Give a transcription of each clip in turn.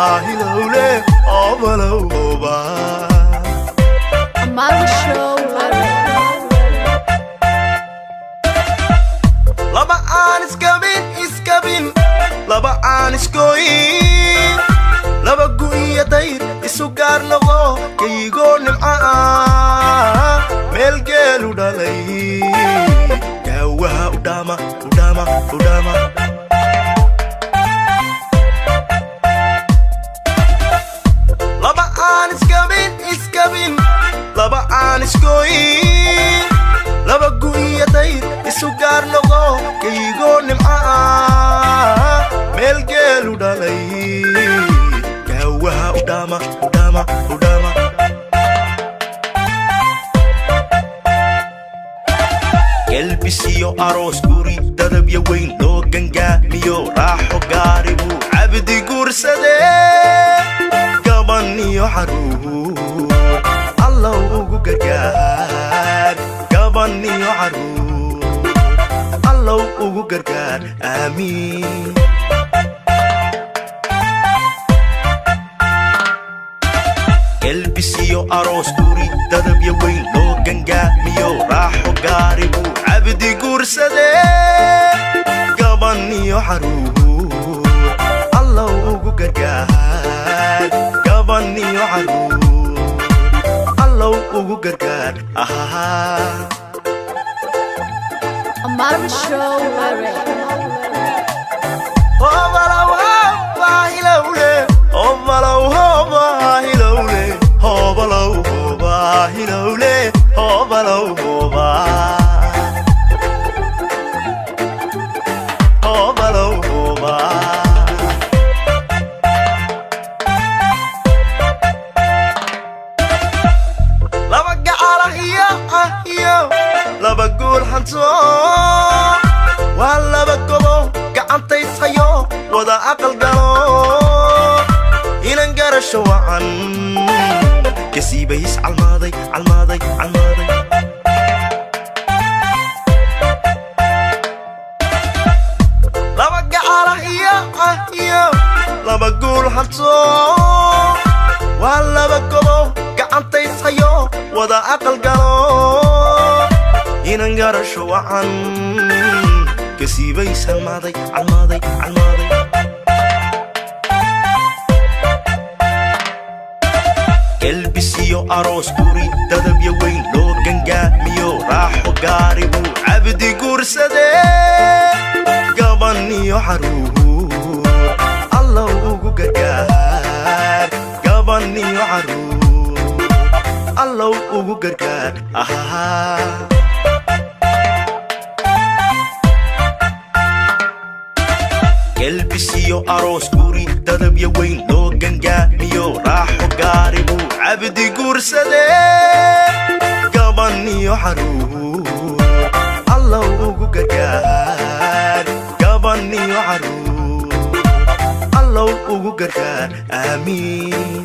Hilowle, hobalow hoba. Marwa Show Lyrics. Laba aan iskabin iskabin, laba aan iskoyin, laba gu iyo dayr isu gaar noqo, kayigoo nimco ah, meel geelu dhalay, gaawaha u dhaama, u dhaama, u dhaama. Laba aan iskabin iskabin, laba aan iskoyin, laba gu iyo dayr isu gaar noqo, kayigoo nimco ah, meel geelu dhalay, gaawaha u dhaama, u dhaama, u dhaama. Gelbisiyo aroos guri dadabya weyn loo gangaamiyo, raaxo gaaribu cabdi guursadee, gaban iyo caruur Allow ugu gargaar, gaban iyo caruur Allow ugu gargaar, aamiin. Gelbisiyo aroos guri dadabya weyn loo gangaamiyo, raaxo gaaribu cabdi guursadee, gaban iyo caruur Allow ugu gargaar, gaban iyo caruur Allow ugu gargaar, ahaha. Marwa Show Lyrics. Hobalow hoba hilowle, hobalow hoba hilowle, hobalow hoba hilowle, hobalow hoba, hobalow hoba. Laba gacalah iyo ah iyo laba guul hanto, waa laba gobo gacantayshayo, wada aqal galo, inan garasho wacan kasiibays, calmaaday, calmaaday, calmaaday. Laba gacalah iyo ah iyo laba guul hanto, waa laba gobo gacantayshayo, wada aqal galo, inan garasho wacan kasiibays, calmaaday, calmaaday, calmaaday. Gelbisiyo aroos guri dadabya weyn loo gangaamiyo, raaxo gaaribu cabdi guursadee, gaban iyo caruur Allow ugu gargaar, gaban iyo caruur Allow ugu gargaar, ahaha. Gelbisiyo aroos guri dadabya weyn loo gangaamiyo, raaxo gaaribu cabdi guursadee, gaban iyo caruur Allow ugu gargaar, gaban iyo caruur Allow ugu gargaar, aamiin.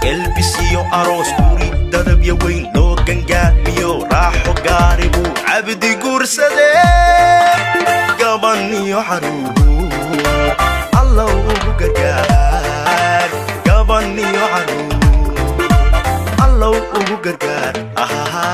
Gelbisiyo aroos guri dadabya weyn loo gangaamiyo, raaxo gaaribu cabdi guursadee, gaban iyo caruur Allow ugu gargaar, gaban iyo caruur Allow ugu gargaar, ahaha.